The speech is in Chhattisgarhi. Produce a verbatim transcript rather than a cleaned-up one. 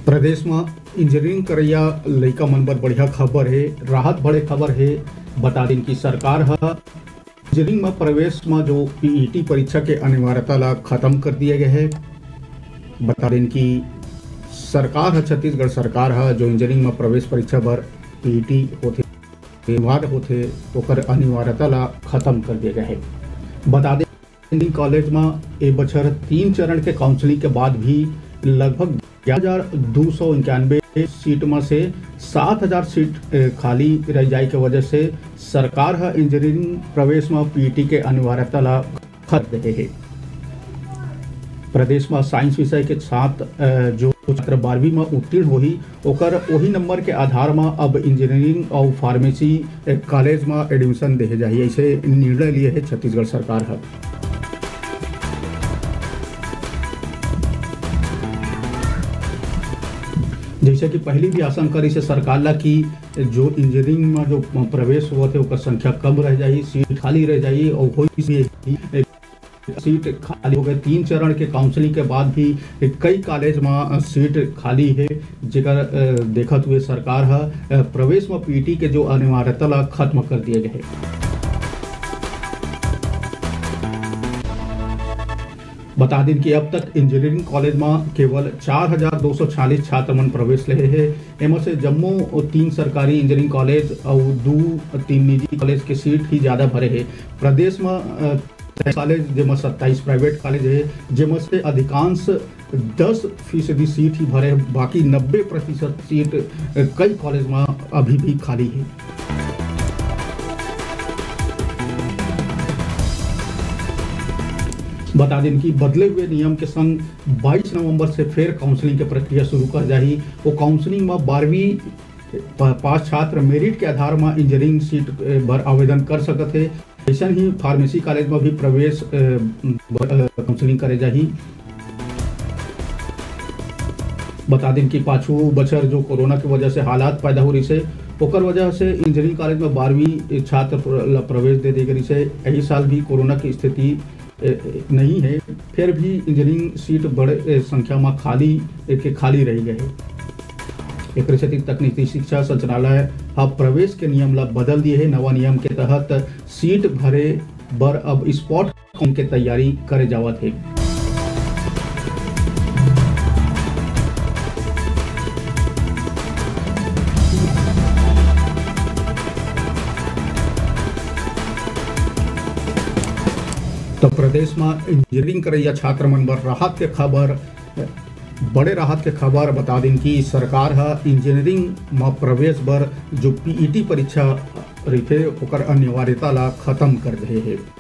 प्रदेश म इंजीनियरिंग करइया लइका मन बर बढ़िया खबर हे, राहत भरे खबर हे। बता दिन कि सरकार ह इंजीनियरिंग म प्रवेश म जो पीईटी परीक्षा के अनिवार्यता ला खत्म कर दिया गया है। बता दिन कि सरकार ह, छत्तीसगढ़ सरकार ह जो इंजीनियरिंग म प्रवेश परीक्षा बर पीईटी होथे, अनिवार्य होथे, ओकर अनिवार्यता ला खत्म कर दिया गया है। बता दें, इंजीनियरिंग कॉलेज म ए बछर तीन चरण के काउंसलिंग के बाद भी लगभग ग्यारह हजार दो सौ इक्यानवे सीट म से सात हजार सीट, ए, खाली रह जाए के वजह से सरकार ह इंजीनियरिंग प्रवेश म पीईटी के अनिवार्यता ला खत्म कर दे हे। प्रदेश म साइंस विषय के छात्र, अ, जो छात्र बारहवीं म उत्तीर्ण होही, ओकर ओही नंबर के आधार म अब इंजीनियरिंग अउ फार्मेसी, अ, कॉलेज म एडमिशन देहे जाही, ऐसे निर्णय लिए हे छत्तीसगढ़ सरकार ह। जैसे कि पहली भी आशंका रहिसे सरकार ला कि जो इंजीनियरिंग म जो प्रवेश होवत हे, ओकर संख्या कम रह जाही, सीट खाली रह जाही, अउ होइस भी सीट खाली हो गए। तीन चरण के काउंसलिंग के बाद भी कई कॉलेज म सीट खाली हे, जेकर, अ, देखत हुए सरकार ह, अ, प्रवेश म पीईटी के जो अनिवार्यता ला खत्म कर दिए गए हे। बता दिन कि अब तक इंजीनियरिंग कॉलेज म केवल चार हजार दो सौ छियालीस छात्र मन प्रवेश लेहे हे। एमा से जम्मो तीन सरकारी इंजीनियरिंग कॉलेज अउ दू तीन निजी कॉलेज के सीट ही ज्यादा भरे हे। प्रदेश म, अ, कॉलेज, जेमा सत्ताईस प्राइवेट कॉलेज हे, जेमा से अधिकांश दस फीसदी सीट ही भरे हे, बाकी नब्बे प्रतिशत सीट, अ, कई कॉलेज म अभी भी खाली हे। बता दिन कि बदले हुए नियम के संग बाईस नवंबर से फिर काउंसलिंग के प्रक्रिया शुरू कर जाही। वो काउंसलिंग म बारहवीं प-, पास छात्र मेरिट के आधार म इंजीनियरिंग सीट, अ, बर आवेदन कर सकत हे। अइसन ही फार्मेसी कॉलेज म भी प्रवेश, अ, ब-, अ, काउंसलिंग करे जाही। बता दिन कि पाछू बछर जो कोरोना के वजह से हालात पैदा हो रहिसे, ओकर वजह से इंजीनियरिंग कॉलेज म बारहवीं छात्र प्र-, ल प्रवेश दे दे गे रहिसे। एही साल भी कोरोना की स्थिति, ए, ए, नहीं है, फिर भी इंजीनियरिंग सीट बड़े, ए, संख्या म खाली, ए, के खाली रह गए हे। एकरे सेती तकनीकी शिक्षा संचालय ह प्रवेश के नियम ल बदल दिए हे। नवा नियम के तहत सीट भरे बर अब स्पॉट काउंट के तैयारी करे जावत हे। तो प्रदेश म इंजीनियरिंग करइया छात्र मन बर राहत के खबर, बड़े राहत के खबर। बता दिन कि सरकार ह इंजीनियरिंग म प्रवेश बर जो पीईटी परीक्षा रहिथे, ओकर अनिवार्यता ला खत्म कर दे हे।